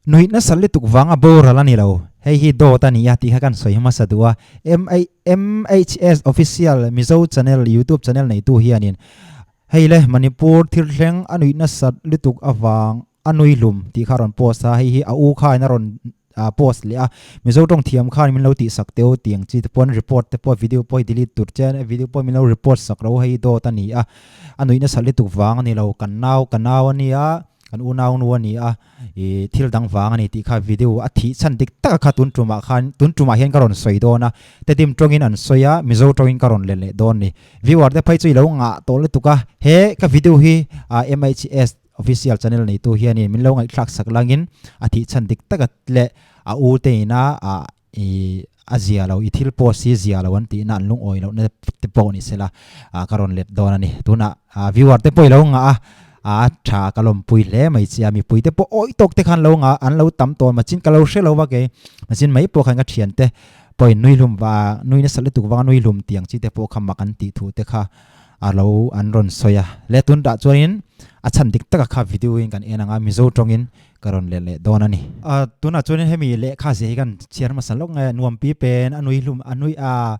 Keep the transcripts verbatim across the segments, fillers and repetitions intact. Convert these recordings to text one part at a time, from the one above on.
Nuih nasat lutuk vanga boral a ni lo. Hei hi dawt a ni a tih kha kan soi masa duh a. M I, M H S Official Mizo Channel, YouTube channel neitu hianin, hei le Manipur thil thleng a nuih nasat lutuk avang a nuihlum tih kha rawn post a, hei hi a u kha in a rawn, a, post leh a. Mizo ṭawng thiam khan min lo tihsak teh u tiang chi te pawh, report te pawh, video pawh hi delete tur chen, video pawh min lo report sak lo, hei dawt a ni a. A nuih nasat lutuk vang a ni lo, kan nau, kan nau a ni a, kan unaunu a ni a, i thil dang vang a ni tih kha video a thih chhan dik taka kha tun ṭumah khan, tun ṭumah hian ka rawn sawi dawn a. Tedim ṭawngin an sawi a, Mizo ṭawngin ka rawn let leh dawn ni. Viewer te phei chu i lo ngah tawh lutuk a, he ka video hi, a, M H S Official Channel neitu hianin min lo ngaihthlak sak langin a thih chhan dik taka leh a u te ina, a, i, a zia lo, i thil post hi zia lo an tihna an lungawi lohna te pawh ni sela, a, ka rawn let dawn a ni. Tunah, a, viewer te pawh i lo ngah a, a, ṭha ka lawmpui hle mai chi a, mipui te pawh awi tawk te khan lo ngah, an lo tam tawn machin ka lo hre lo va kei, machin mai pawh khan ka ṭhiante pawhin nuihlum va, nui nasat lutuk vanga nuihlum tiang chi te pawh kha mak an tih thu te kha a lo an rawn sawi a. Le tun dah chuanin a chhan dik taka kha video in kan en ang a, Mizo ṭawngin ka rawn let leh dawn a ni. A, tunah chuan hemi lehkha zia hi kan chhiar hmasa lawk nge, nuampi pen a nuihlum, a nui, a,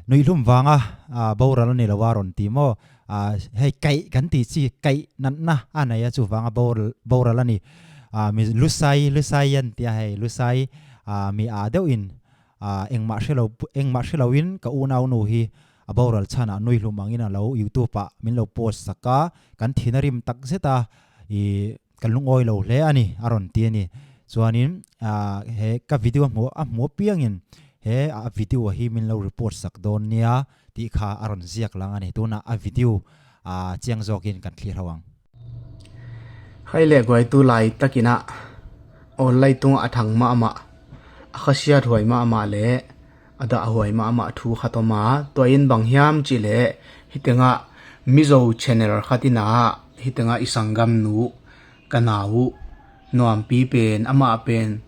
nuihlum vanga, a, boral a ni lo a rawn ti maw? A, hei kaih kan ti chi, kaih natna a nei a, chuvanga boral, boral a ni. A, mi lusai, lusai an tia hei, lusai, a, mi a deuhin, a, engmah hre lo, engmah hre loin ka unaunu hi a boral chhanah nuihlum angin a lo YouTube-ah min lo post sak a, kan thihna rim tak zet a, i, kan lungawi lo hle a ni, a rawn ti a ni. Chuanin, a, he ka video a hmu, a hmu apiangin he a video a hi min lo report sak dawn nia tih kha a rawn ziak lang a ni. Tunah a video, a, chiang zawkin kan thlir ho ang. Khai leh guaitu lai takinah online tungah a thang mahmah, a khasiat huai mahmah leh a dahhuai mahmah thu khat awm a, tua in bang hiam cih leh, hitengah Mizo channel khat inah, hitengah i sanggamnu, ka nau uh, nuampi pen, amah pen,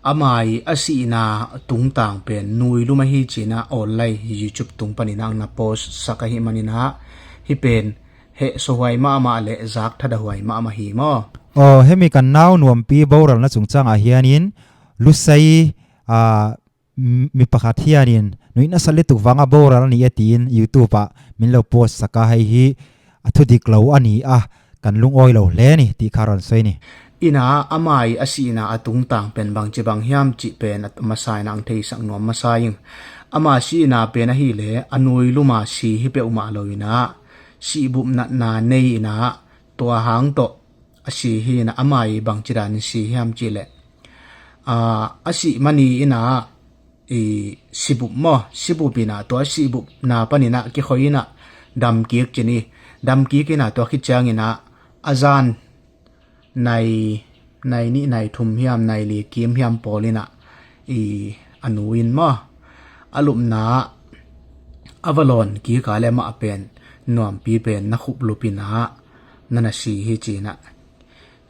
amai a sihna tungtang pen nuilum ahi cinah online YouTube tung paninah na post sak ahi maninah, hi pen heh sawhuai mahmah leh zak thadahuai mahmah hi maw? Aw, hemi kan nau nuampi boralna chungchangah hianin lusai, a, m-, mi pakhat hianin nuih nasat lutuk vanga boral a ni e tiin YouTube-ah min lo post sak a, hei hi a thudik lo a ni a, kan lungawi lo hle a ni tih kha rawn sawi a ni. Inah amai a sihna a tungtang pen bangchi bang hiam cih pen a masa inah ang theisak nuam masa ing. Ama sihna pen ahileh a nuiluma si hi peuhmah lo inah sihbup natna nei inah tua hang tawh a si hi inah amai bangchi danin si hiam cih leh, a, a sih mani inah i sibup maw, sibup inah tua sihbupna paninah kikhawi inah damkik ci ni. Damkik inah tua khit cianginah a zan nai, nai nih nai thum hiam, nai li kim hiam pawl inah i a nu in maw, a lupna a va lawn kik a leh amah pen nuampi pen na khuplup inah na na si hi cinah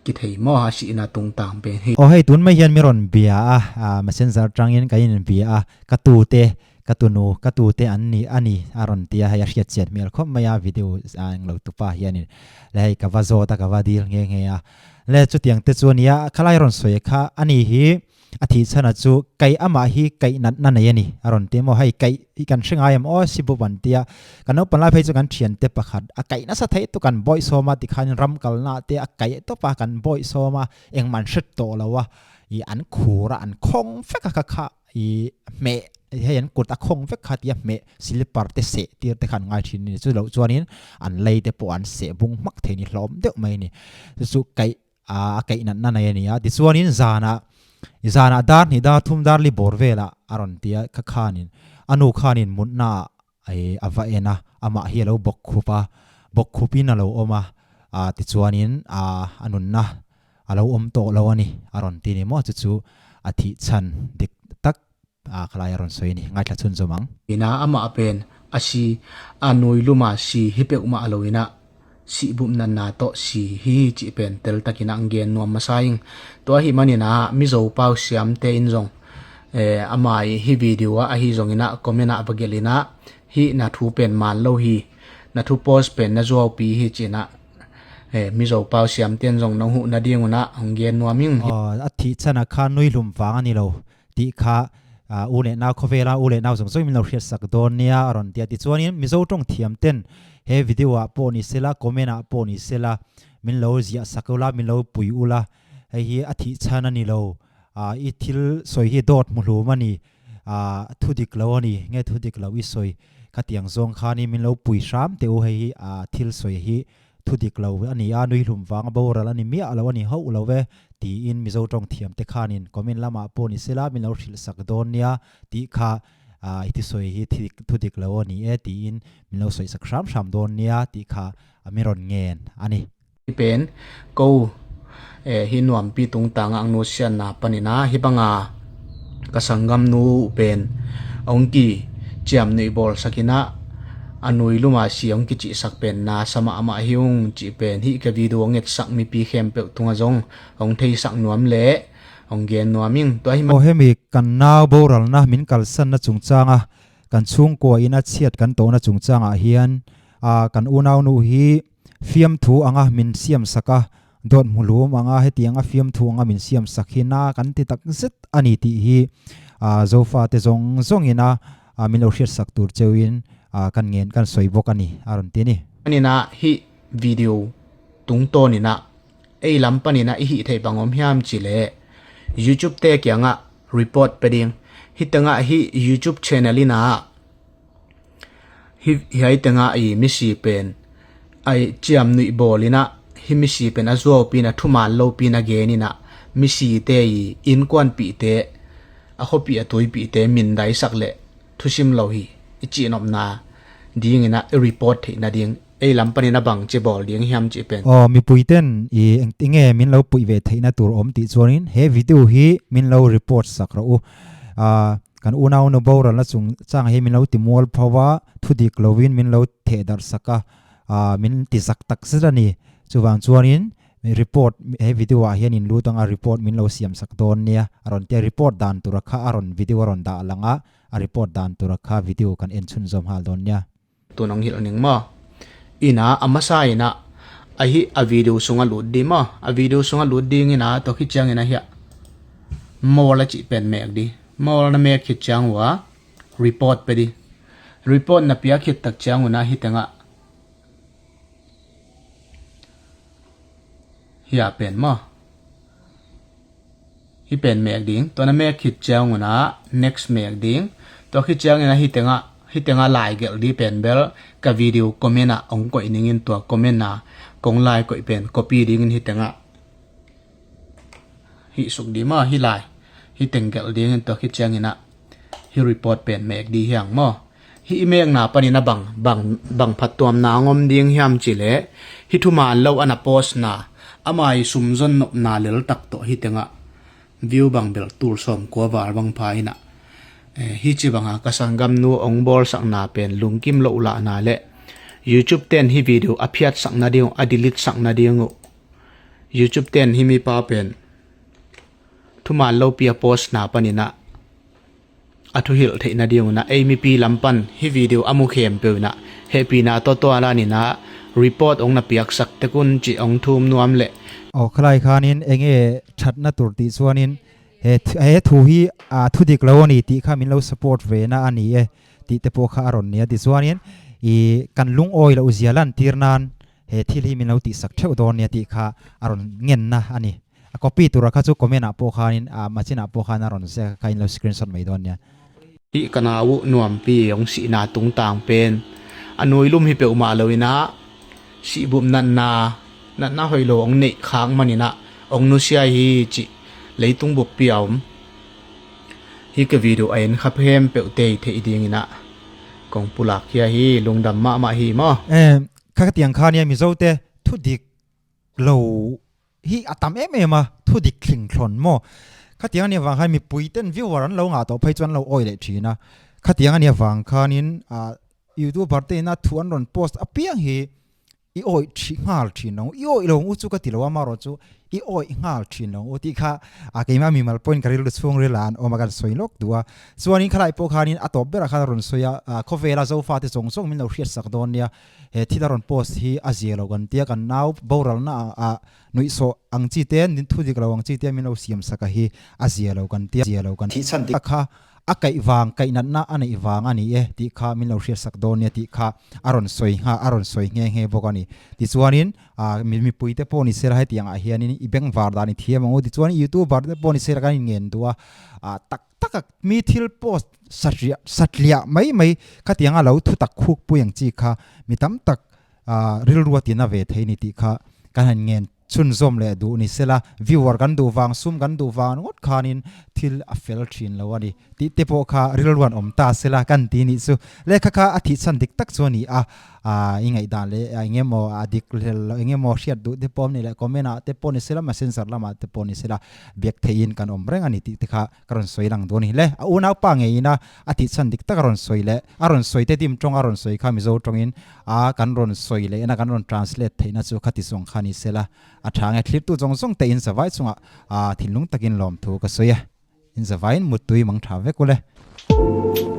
kithei maw, a sihna tungtang pen hi. Aw, hei tun mai hian mi rawn bia a, a, Messenger aṭangin ka inbia a, ka tute, ka tunu, ka tute an ni, a ni a rawn ti a, hei a hriat chian hmel khawp mai a, video a eng lo tupa hianin. Le hei ka va zawt a, ka va dil nghe nghe a. Le chutiang te chu a ni a, khalai rawn sawi kha a ni hi, a thih chhana chu kaih amah hi kaih natna nei a ni a rawn ti maw, hei kaih i kan hre ngai em aw, sibup an tia. Kan naupan lai phei chu kan ṭhiante pakhat a kaih nasa thei tu kan bawih sawm a, tikhanin ram kalna te a kaih tawpa kan bawih sawm a, engman hre tawh lo a, i an khur a, an khawng vek a kha kha, i hmeh, hei an kut a khawng vek kha tia hmeh, slipper te seh tir te khan ngai ṭhin ni chu loh chuanin an lei te pawh an seh bung hmak thei ni hlawm deuh mai ni. Chu chu kaih a, a kaih natna nei a ni a. Tichuanin zanah, zanah dar hnih, dar thum, dar li bawr velah a rawn ti a, kha khanin, a nu khanin mutna, ei, a va en a, amah hi a lo bawkkhup a, bawkkhup in a lo awm a, a, tichuanin, a, a nunna a lo awm tawh lo a ni, a rawn ti ni maw. Chu chu a thih chhan dik tak a, khalai a rawn sawi a ni, ngaithla chhunzawm ang. Inah amah pen a si, a nuiluma si hi peuhmah lo inah sihbup natna tawh si hi cih pen tel takinah ang gen nuam masa ing. Tua ahih maninah Mizo pau siamte in zong, eh, amai hi video ah ahi zonginah comment ah va gelh inah hih na thu pen man lo hi, na thu post pen na zuaupi hi cinah Eh, Mizo pau siamte'n zong nong huh nading un ah hong gen nuam ing. Aw, a thih chan a kha nuihlum vang a ni lo tih kha, ah, u le nau khawvel a u le nau zong zong min lo hriatsak dawn nia a rawn ti a. Ti chuanin Mizo ṭawng thiamte'n he video ah pawh ni sela, comment ah pawh ni sela, min lo ziahsak ula, min lo pui ula, hei hi a thih chan a ni lo. Ah, i thil sawi hi dawt hmu hlum a ni, ah, thudik lo a ni, nge thudik lo i sawi? Khatiang zawng khanin min lo pui hram teh u, hei hi, ah, thil sawi hi thudik lo a ni a, nuihlum vang a boral a ni miah lo a ni hauh lo ve, tiin Mizo ṭawng thiamte khanin comment lamah pawh ni sela min lo hrilhsak dawn nia tih kha, ah, i ti sawi hi thudik, thudik lo a ni e tiin min lo sawisak hram hram dawn nia tih kha a mi rawn ngen a ni. Hi pen ko, eh, hi Nuampi tungtanga ang nusiatna panin a hih banga ka sanggamnu pen hong kiciamnuih bawlsak in a, a nuiluma si hong kicihsak pen nasa mahmah hi ung cih pen hih ka video hong etsak mipi khempeuh tunga zong hong theisak nuam leh hong gen nuam ing. Tua hi ma- Aw, hemi kan nau boralna min kalsanna chungchanga kan chhungkua in a chhiat kan tawhna chungchangah hian, a, kan unaunu hi fiamthu anga min siamsak a, dawt hmu hlum anga hetianga fiamthu anga min siamsak hi na kan ti tak zet a ni tih hi, a, Zofate zawng zawngin a, a, min lo hriatsak tur cheuin, a, kan ngen kan sawi bawk a ni a rawn ti ni. Panin a hih video tungtawnin a ei lam panin a i hih theih bang awm hiam cih leh YouTube te kiangah report pe ding. Hih tengah hih YouTube channel in a hi, hiai tengah i misi pen a ciamnuih bawlin a, hi misi pen a zuaupi in a, thuman lopi in a genin a, misite i inkuanpihte, a khuapih a tuipihte min daisak leh thusim lo hi i cihnopna dingin a i report theihna ding, ei lam panin a bang ci bawl ding hiam cih pen. Aw, mipuiten i eng, enge min lo puih ve theihna tur awm tih chuanin he video hi min lo report sak rawh u. A, kan unaunu boralna chungchang hi min lo ti mualpho a, thudik loin min lo thehdarhsak a, a, min ti zak tak zet a ni. Chuvang chuanin report, he video ah hian in lut anga report min lo siamsak dawn nia a rawn ti a. Report dan tura kha a rawn video a rawn dah lang a, a report dan tura kha video kan en chhunzawm nghal dawn nia. Tun hong hilh ning maw? Ina a masa ina a hi a video sunga lut di maw? A video sunga lut ding ina tawh khi chiang ina hiah mawl a cih pen mek di. Mawl na mek khit chiang ua report pe di. Report na piak khit tak chiang una hi tengah hiah pen maw? Hi pen mek ding. Tua na mek khit chiang una next mek ding. Tua khit chiang ina hi tengah, hi tengah lai gelh di pen bel ka video comment ah hong koih ningin tua comment ah kong lai koih pen copy dingin hi tengah hih suk di maw, hi lai. Hi teng gelh dingin tua khit chiang ina hi report pen mek di hiang maw? Hi i mekna panin a bang, bang, bang phattuamna a ngawm ding hiam cih leh hi thuman lo a na post na, ama i sum zon nopna lel tak tawh hi tengah view bang belh tul sawmkua val bang pha ina, eh, hi ci banga ka sanggamnu hong bawlsakna pen lungkim loh lahna leh YouTube ten hi video a phiatsakna ding uh, a delete sakna ding uh. YouTube ten hi mipa pen thuman lopi a post na panin a a thuhilh theihna ding una ei mipi lam pan hi video a mu khempeuh ina hehpihna tawh tuala nina report hong na piaksak tek un cih hong thum nuam leh. Aw, khalai khanin enge thatna tur tih chuanin he thu, he thu hi, a, thudik lo a ni tih kha min lo support ve na a ni e tih te pawh kha a rawn ni a. Ti chuanin i kan lungawi loh zia lantir nan he thil hi min lo tihsak theuh dawn nia tih kha a rawn ngenna a ni. A copy tura kha chu comment ah pawh khanin, a, machine ah pawh khan a rawn ziak kha in lo screenshot mai dawn nia. Hi ka nau uh Nuampi hong sihna tungtang pen a nuilum hi peuhmah lo ina sihbup natna, natna hoih lo hong neih khak man ina hong nusia hi cih leitung buppi a om. Hi ka video a en kha khempeuh te i theih ding ina kong pulak khia hi, lungdam mahmah hi maw? Em, kha ka tiang kha nia Mizote thudik lo hi a tam em em a, thudik thling thlawn maw? Khatiang a nih avang khan mipuiten viewer an lo ngah tawh phei chuan lo awi leh ṭhin a. Khatiang a nih avang khanin, a, YouTuber te ina thu an rawn post apiang hi i awih ṭhi-, nghal ṭhin lo, i awih lo uh cu ka ti lo, amah ruang cu i awih nghal ṭhin lo uh ti kha, a, keimah mimal point ka ril uh chung ril ah an om a kan soi lawk duh a. Chuanin khalai pawh khanin a tawp berah khan a rawn soi a, a, khawvela Zofate zawng zawng min lo hriatsak dawn nia, he thil a rawn post hi a zia lo kan tia, kan nau boralna ah, ah, nuihsawh ang chi te, nin thudik lo ang chi te min lo siamsak a hi a zia lo kan tia, zia lo kan thihsan dik kha a kaih vang, kaih natna a neih vang a ni e tih kha min lo hriatsak dawn nia tih kha a rawn sawi nga, a rawn sawi nghe nghe bawk a ni. Tichuanin, a, mi, mipuite pawh ni sela hetiangah hianin i bengvar dan i thiam ang u. Tichuan YouTuber te pawh ni sela kan inngen duh a, a, tak taka mi thil post satliah, satliah mai mai khatianga lo thutak khukpui ang chi kha mi tam tak, a, rilruatin a ve thei ni tih kha kan han ngen chhunzawm leh duh ni sela, viewer kan duh vang, sum kan duh vang ngawt khanin thil a fel ṭhin lo a ni tih te pawh kha rilruan awm ta sela kan ti ni chu. Le kha kha a thihsan dik tak chu a ni a, a, i ngaihdan le, a, eng emaw a dik lel lo, eng emaw hriat duh te pawh ni le comment ah te pawh ni sela, Messenger lamah te pawh ni sela, biak theihin kan awm reng a ni tih te kha ka rawn sawi lang dawn hi le. A unaupa ngeiin a, a thihsan dik tak a rawn sawi leh, a rawn sawi te dim ṭawng a rawn sawi kha Mizo ṭawngin, a, kan rawn sawi leh ina kan rawn translate theihna chu khati zawng kha ni sela, a ṭha nge thlirtu zawng zawng te in zavai chungah, a, thinlung takin lawmthu ka sawi a. In zavaiin muttui mang ṭha vek u le.